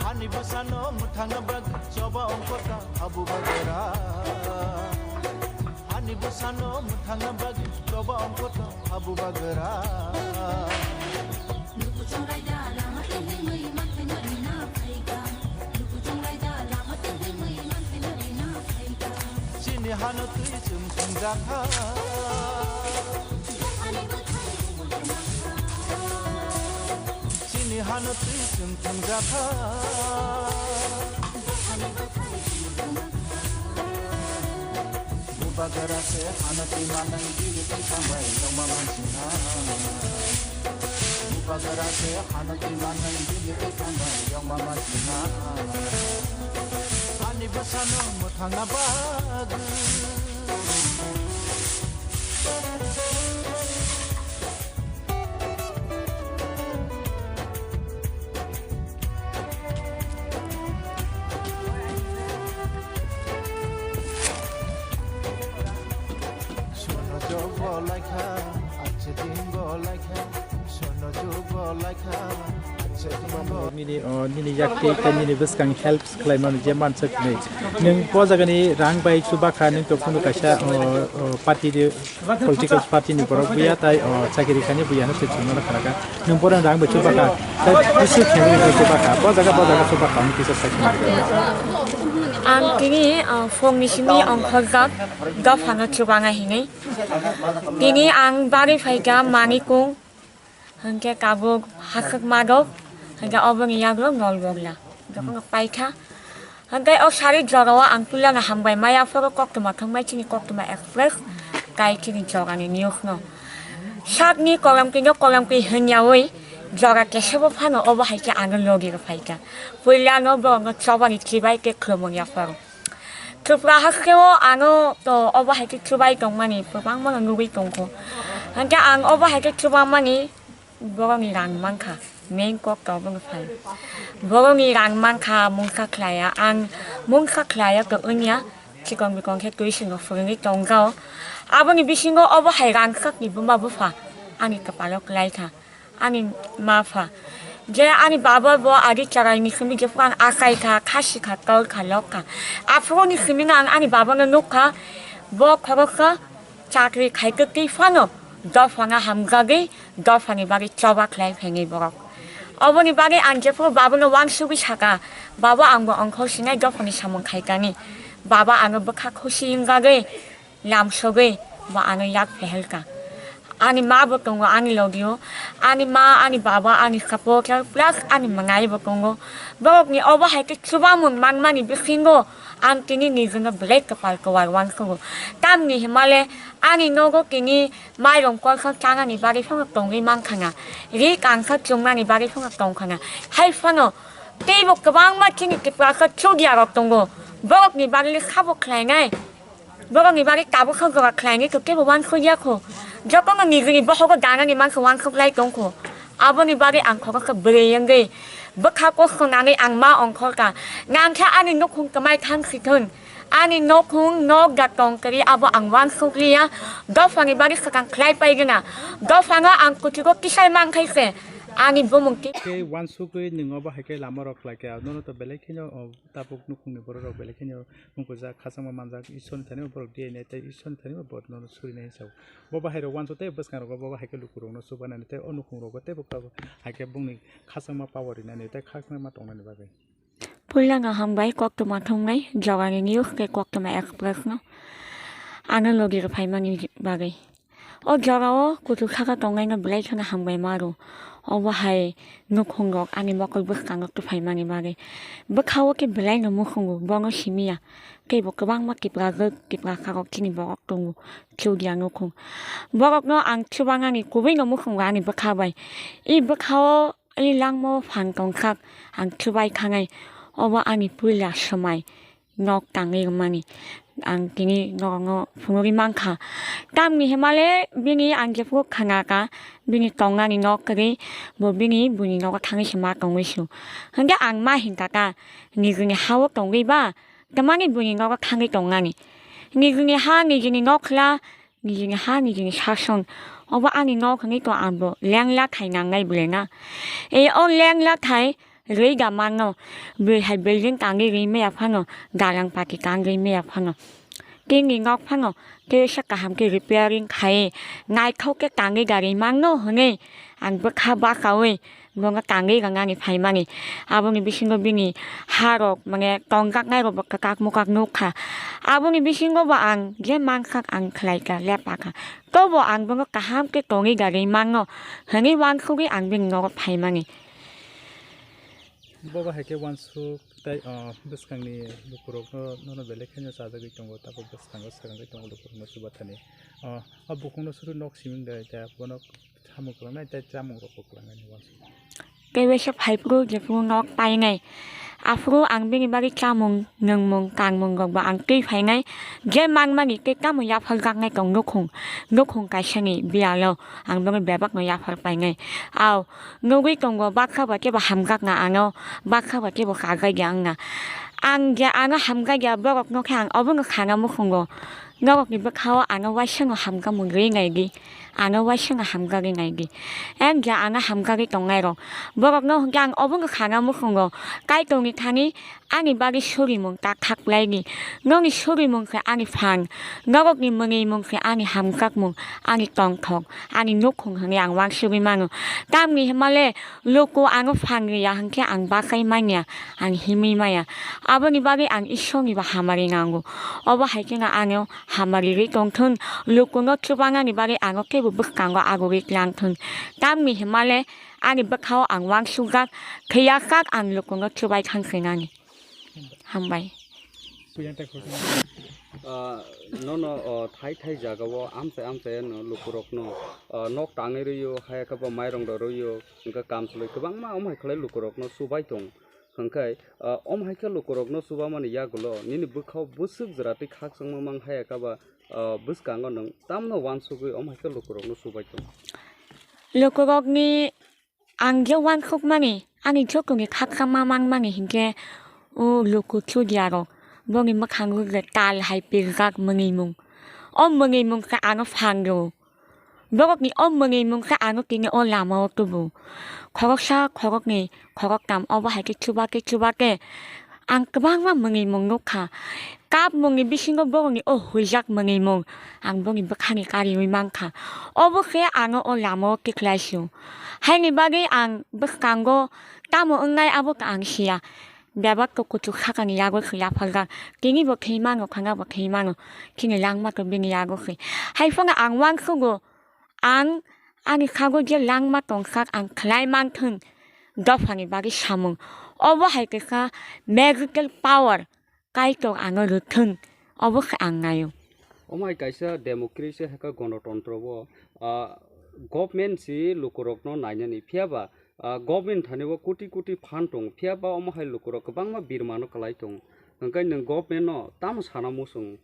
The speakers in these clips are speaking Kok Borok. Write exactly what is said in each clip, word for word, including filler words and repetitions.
Hani bwsano mwthangna bagwi choba ongkhorka habu bagwra. Hani bwsano mwthangna bagwi choba ongkhorka habu bagwra. Chini hano twi chwng thwngjakha. Chini hano twi chwng thwngjakha. Bubagra se hano twi manwi bini twi tangbai yongma mansinai. Bubagra se hano twi manwi bini twi tangbai yongma mansinai. Ani bwsano mwthangna bagwi. Sono jogo laikha, ache dingo laikha, sono jogo laikha, ache dingo. Nini, oh, nini yakti tei nini bwskang help khlaimani je mansa hwnwi. Nwng bo jagani rang bai chubakha, nwng to phunuk kaisa, oh, oh, party de, political party ni borok buya tai, oh, chakiri khainai buya no se chwngno kha kha. Nwng bono rang bai chubakha, tai bisi khenwi bai chubakha. Bo jaga, bo jaga chubakha, nwng kisa sai khna. Ang tini, ah, phone ni simi ongkhorjak dophano chubana hinwi. Tini ang bari phaikha Manikung, hwnkhe tabuk Haswk Madok, hwnkhe oboni yagrok Nolgorla. Jokhon paikha. Hwnkhe o sari jorao ang puilano hambai maya phoro koktwma thangbai chini Koktwma Express kai chini jorani news no. Sakni kolamkino kolamkwi hwnyawi jora kesebo phano obo hai khe ano logi rw phaikha. Puilano borokno chobani chibai tei khulumung yapharo. Tripura haste o ano to obo hai khe chubai tongmani kwbangma no nugwi tongkho. Hwnkhe ang obo hai khe chubamani borokni rang mankha, main kok to obono phai. Borokni rang mankha, mungsa khlaiya, ang mungsa khlaiya to wngya, chikon bikon khe twi swngo phwrwngwi tongkha o. Aboni bisingo obo hai rang sakni buma bupha ani kwpalo kwlaikha. Ani ma pha. Je ani baba bo adi charaini simi jephuru ang achaikha, khasikha, torkha, lokkha. Aphuruni simi no ang ani baba no nukkha, bo khoroksa chakri khaikhe twi phano dophano hamjagwi dophani bagwi choba khlai phainai borok. Oboni bagwi ang jephuru baba no uansugwi sakha, baba ang bo ongkhor sinai dophani samung khaikani. Baba ano bwkha khusi wngjagwi lamsogwi bo ano yak phehelka. Ani ma bo tongo ani logio, ani ma, ani baba, ani supporter, plus ani mwnai bo tongo. Borokni obo hai khe chubamung manmani bisingo ang tini nijino belai kwpal kwar uansugo. Tamni himale ani nogo tini mairung kolsa chanani bagwi phano tongwi mankha na, ri kangsa chumnani bagwi phano tongkha na. Hai phano teibo kwbangma chini Tiprasa chudiarok tongo, borokni bagwi sabo khlainai. Borokni bagwi tabuk khe jora khlainai khe teibo uansukya kho. Jotono nijini bohogo danani mankhe uansuk lai tong kho. Aboni bagwi ang khoroksa bwrwi wngwi bwkha kosto nangwi ang ma ongkhor kha. Nangkhe ani nukhung kwmai thang si thun. Ani nukhung nok da tong kwrwi abo ang uansuk liya. Dophani bagwi swkang khlai pai gana. Dophano ang kuchugo kisai mankhe se ani bumung ti. Khe uansugwi nwng obo hai khe lama rok khlai kha. Nono to belai kheno, o, tabuk nukhungni borok rok belai kheno. Wngkujak, khachangma manjak, Ishwarni thani borok D N A tei Ishwarni thani borok no surinai sao. Bo bahai rok uansuk tei bwskangrogo bo bahai khe lukurokno chubanani tei o nukhungrogo tei bo hai khe bongni khachangma power rinani tei khachangma tongnani bagwi. Puilano hambai koktwma thungnai Jogani News tei Koktwma Express no ano logi rw phaimani bagwi. O jorao kuchuk saka tongnaino belai kheno hambai maro. Obo hai nukhung rok ani mokol bwskango tuphaimani bagwi. Bwkha-o khe belai no mukhungo, bono simi ya. Tei bo kwbangma tipra rwk, tipra kha rok chini borok tongo, Chaudia nukhung. Borokno ang chubanani kubui no mukhungo ani bwkha bai. I bwkha-o, i langma-o phan tongkhak ang chubai thanai. Obo ani puila swmai. Nok tangwi rwmani. Ang tini norokno phunugwi mankha. Tamni hwnmale bini ang jephuru khanakha, bini tongnani nok kwrwi, bo bini buini nogo thangwi se ma tongwi su. Hwnkhe ang ma hinkha ta, nijini ha-o tongwi ba, tamani buini nogo thangwi tongnani? Nijini ha, nijini nok khwla, nijini ha, nijini sason. Obo ani nok hwnwi to ang bo lengla thai nangnai bwlena. E o lengla thai rwi da mano. Bwrwi hai building tangwi rwi maya phano, dalang pati tangwi maya phano. Tini nok phano tei sa kaham khe repairing khai, naithok khe tangwi da rwi mano hwnwi ang bwkha bakaui bono tangwi rwnani phaimani. Aboni bisingo bini ha rok, mane, tongjaknai rok bo kwkak mukak nukha. Aboni bisingo bo ang je mankha ang khlaikha, lepakha. Tobo ang bono kaham khe tongwi da rwi mano hwnwi uansugwi ang bini nogo phaimani. Bobo hai khe uansuk tai, ah, bwskangni lukurokno nono belai kheno chajagwi tongo, tabuk bwskango swrwngwi tongo lukurokno chubathani. Ah, a bukhukno suru nok siming de, ta bono samung kwlangnai tei chamung rokbo kwlangnai ni uansuk. Tei waisa phaiphuru jephuru nok painai, aphuru ang bini bagwi chamung, nwngmung, tangmung rokbo ang twi phainai, je manmani tei tamo yapharjaknai tong nukhung, nukhung kaisani biyalo ang bini bebakno yaphar painai. Au, nugwi tongo, bakha ba kebo hamjakna ano, bakha ba kebo kagai di wngna. Ang je ano hamjakya borokno khe ang obono sana mukhungo. Norokni bwkha-o ano uaisano hamjakmung rwi nai di, ano uaisano hamjagwi nai di. Ang je ano hamjagwi tongnai rok, borokno hwnkhe ang obono sana mukhungo. Kaitorni thani ani bagwi surimung ta thak lai di. Nokni surimung khe ani phan, norokni mwnwimung khe ani hamjakmung, ani tongthok, ani nukhung hwnwi ang uansugwi mano. Tamni hwnmale luku ano phan rwya hwnkhe ang bakai manya, ang himwi maya. Aboni bagwi ang Ishorni bo hamari nango. Obo hai kheno ano hamari rwi tongthun, lukuno chubanani bagwi ano kebo bwskango agurwi tlangthun. Tamni hwnmale ani bwkha-o ang uansukjak, thwiyasak ang lukuno chubai thangsinani. Hambai. Ah, nono, oh, thai thai jagao amchai amchai no lukurokno, ah, nok tangwi rwio, hai khe bo mairong rw rwio, hwnkhe kamchlwi kwbangma omo hai khlai lukurokno chubai tong. Hwnkhe, ah, omo hai khe lukurokno chubamani yagulo nini bwkha-o bwswk jwra tei khakchangma mang hai khe ba, ah, bwskango nwng tamno uansugwi omo hai khe lukurokno chubai tong? Lukurokni ang je uansukmani, ani jotoni khakchangma mangmani hinkhe o luku chudiarok, bongni mwkhango je tal hai pirjak mwnwimung. O mwnwimung khe ano phan rwo. Borokni o mwnwimung khe ano tini o lama-o tubu. Khoroksa, khoroknwi, khoroktam obo hai khe chuba khe chuba khe ang kwbangma mwnwimung nukha. Kapmungni bisingo borokni o huijak mwnwimung ang bongni bwkhani kariui mankha. Obo khe ano o lama-o tikhlai su. Haini bagwi ang bwskango tamo wngnai abo khe ang siya. Bebak to kuchuk sakani yago khe yapharjak. Tini bo thwi mano, khana bo thwi mano. Chini langma to bini yago khe. Hai phano ang uansugo, ang ani khago je langma tongsak ang khlai manthun dophani bagwi samung. Obo hai khe kha magical power, Kaitor ano rwthun. Obo khe ang naio. Omo hai kaisa democracy hai khe gonotontro o, ah, government si lukurokno nainani. Phiya ba, ah, government thani o koti koti phan tong. Phiya ba omo hai lukurok kwbangma birmano kwlai tong. Hwnkhe nwng government no tamo sana muchung?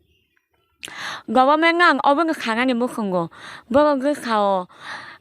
Government no ang obono sanani muchungo. Borok wngkha o,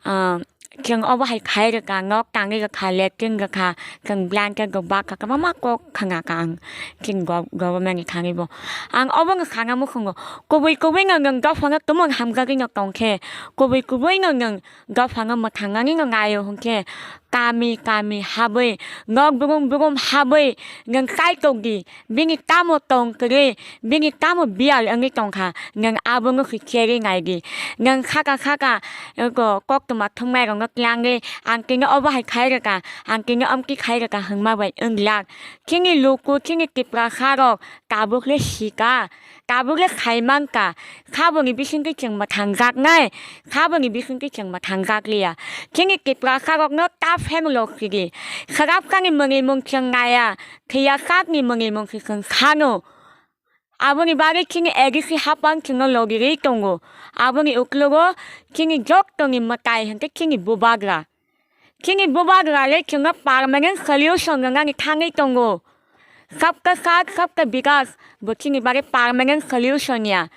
ah, chwng obo hai khai rwkha, nok tangwi rwkha, latrine rwkha, chwng blanket rok bakha, kwbangma kok khna kha ang chini gov-, government ni thani bo. Ang obono sana muchungo. Kubui kubui no nwng dophano tumung hamjagwi no tongkhe, kubui kubui no nwng dophano mwthangnani no naio hwnkhe, kami kami habwi, nok brum brum habwi nwng kaitor di, bini tamo tong kwrwi, bini tamo biyal wngwi tongkha, nwng abono khe cherwi nai di. Nwng saka saka, eko, koktwma thwngnairokno tlangwi, ang tini obo hai khai rwkha, ang tini omtwi khai rwkha hwngma bai wnglak. Chini luku, chini Tiprasarok tabuk le sika, Tabukle khai mankha, khaboni bisingtwi chwng mwthangjaknai, khaboni bisingtwi chwng mwthangjakliya. Chini Tiprasarokno ta family rok sidi, swrapsani mwnwimung chwng naiya, thwiya sakni mwnwimung se chwng sano. Aboni bagwi chini A D C hapang chwngno logirwi tongo. Aboni uklogo chini jottoni mwtai hwnkhe chini bubagra. Chini bubagra le chwngno permanent solution rwnani thangwi tongo. Sabka saath, sabka bikas bo chini bagwi permanent solution ya.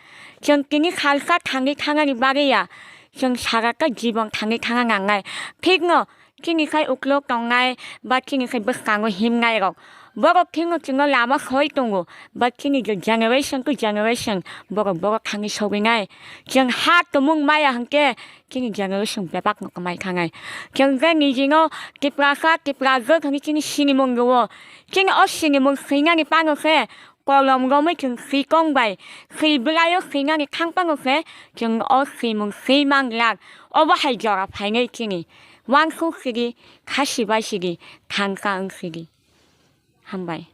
Chwng tini salsa thangwi thangnani bagwi ya. Chwng sarata jibon thangwi thangna nangnai. Thikno chini khai uklok tongnai ba chini khai bwskango himnai rok. Borok thikno chwngno lama soi tongo. Ba chini je generation to generation borok borok thangwi sogwinai. Chwng ha tumung maya hwnkhe chini generation bebak no kwmai thangnai. Chwng je nijino Tiprasa, Tiprajwk hwnwi chini sinimung rwo. Chini o sinimung swinani pano khe kolom romwi chwng swikong bai swi bwlaio swinani thang pano khe chwng o swimung swi manglak. Obo hai jora phainai chini. Wansuk sidi, khasi bai sidi, thangka wng sidi. Hambai.